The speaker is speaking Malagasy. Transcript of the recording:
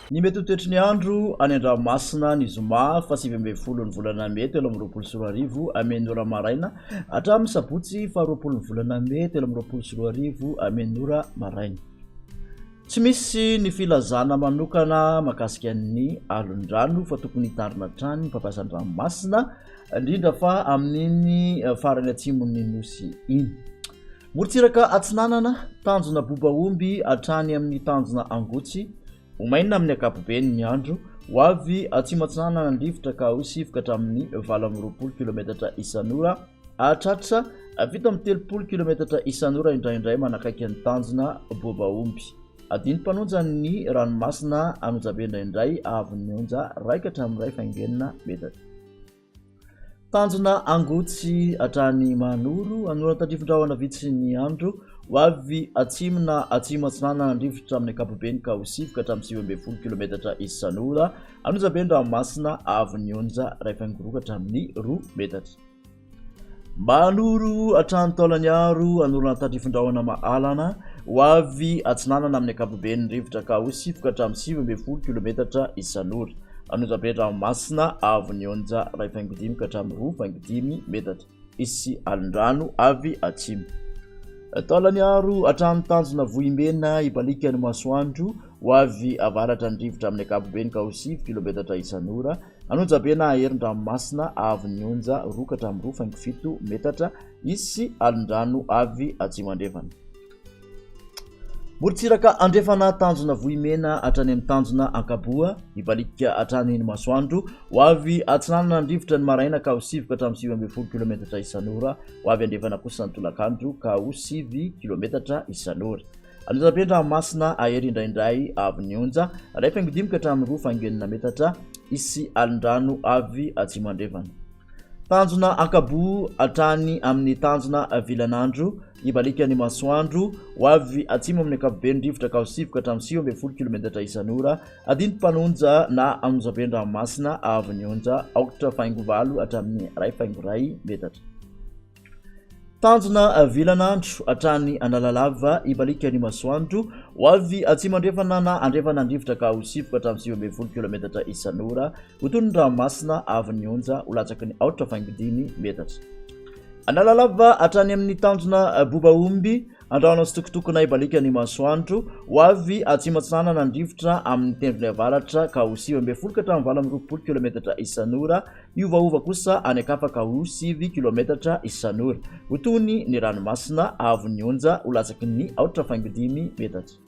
Ny mety ho toetry ny andro any an-dranomasina ny zoma faha 19 ny volana mey 2023 amin'ny ora maraina hatramin'ny sabotsy faha 20 ny volana mey 2023 amin'ny ora maraina. Tsy misy ny filazana manokana mahakasika ny alon-drano fa tokony hitarina hatrany ny mpampiasa ny ranomasina indrindra fa amin'iny farany atsimon'ny nosy iny. Morontsiraka atsinanana, tanjona Bobaomby hatrany amin'ny tanjona Angotsy, ho maina amin'ny ankapobeny ny andro, ho avy atsimo atsinanana ny rivotra ka ho sivy ka hatramin'ny 28 kilometatra isan'ora, hahatratra 37 kilometatra isan'ora indraindray manakaiky ny tanjona Bobaomby. Adino mpanonja ny ranomasina an'Onjabe indraindray haavon'ny onja iray ka hatramin'ny iray faingo enina metatra. Tanjona Angotsy hatrany Mahanoro, Anoran-tandrifin-drahona vitsy ny andro, ho avy atsimo na atsimo atsinanana ny rivotra amin'ny ankapobeny ka ho sivy ka hatramin'ny 19 kilometatra isan'ora, An'Onjabe ny ranomasina, haavon'ny onja 1,2 ka hatramin'ny 2 metatra. Mahanoro hatrany Taolagnaro, Anoran-tandrifin-drahona Mahalana, ho avy atsinanana amin'ny ankapobeny ny rivotra ka ho sivy ka hatramin'ny 19 kilometatra isan'ora. Anonjabe ranomasina avo ny onja 1,5 ka hatramin'ny 2,5 metatra. Hisy alon-drano avy atsimo. Taolagnaro hatrany tanjona Vohimena hibaliaka ny masoandro ho avy avaratra ny rivotra amin'ny ankapobeny ka ho 9 kilometatra isan'ora. Anonjabe na herin-dranomasina avo ny onja 2 ka hatramin'ny 2,7 metatra. Hisy alon-drano avy atsimo andrefana. Morontsiraka andrefana tanjona Vohimena hatrany amin'ny tanjona Ankaboa, hibaliaka hatrany ny masoandro, ho avy atsinanana ny rivotra ny maraina ka ho sivy ka hatramin'ny 19 kilometatra isan'ora, ho avy andrefana kosa ny tolakandro ka ho sivy kilometatra isan'ora. Andozabe an-dranomasina ahery indraindray avy ny onja, 1,5 ka hatramin'ny 2,6 metatra, hisy alin-drano avy atsimo andrefana. Tanjona Ankaboa hatrany amin'ny tanjona Vilanandro, hibaliaka ny masoandro, ho avy atsimo amin'ny ankapobeny rivotra ka ho sivy ka hatramin'ny 19 kilometatra isan'ora, adino mpanonja na anonjaben-dranomasina avy ny onja aotra faingo valo hatramin'ny iray faingo iray metatra. Tanjona Vilanandro hatrany Analalava, hibaliaka ny masoandro, ho avy atsimo andrefana na andrefana ny rivotra ka ho sivy ka hatramin'ny 19 kilometatra isan'ora, Ho toy ny ranomasina avy ny onja ho latsaky ny aotra faingo dimy metatra. Analalava hatrany amin'ny tanjona Bobaomby, Andrahona sy tokotokona hibaliaka ny masoandro, ho avy atsimo atsinanana ny rivotra amin'ny tendrony avaratra ka ho 19 ka hatramin'ny 28 kilometatra isan'ora, hiovaova kosa any an-kafa ka ho 9 kilometatra isan'ora. Ho tony ny ranomasina avy ny onja ho latsaky ny aotra faingo dimy metatra.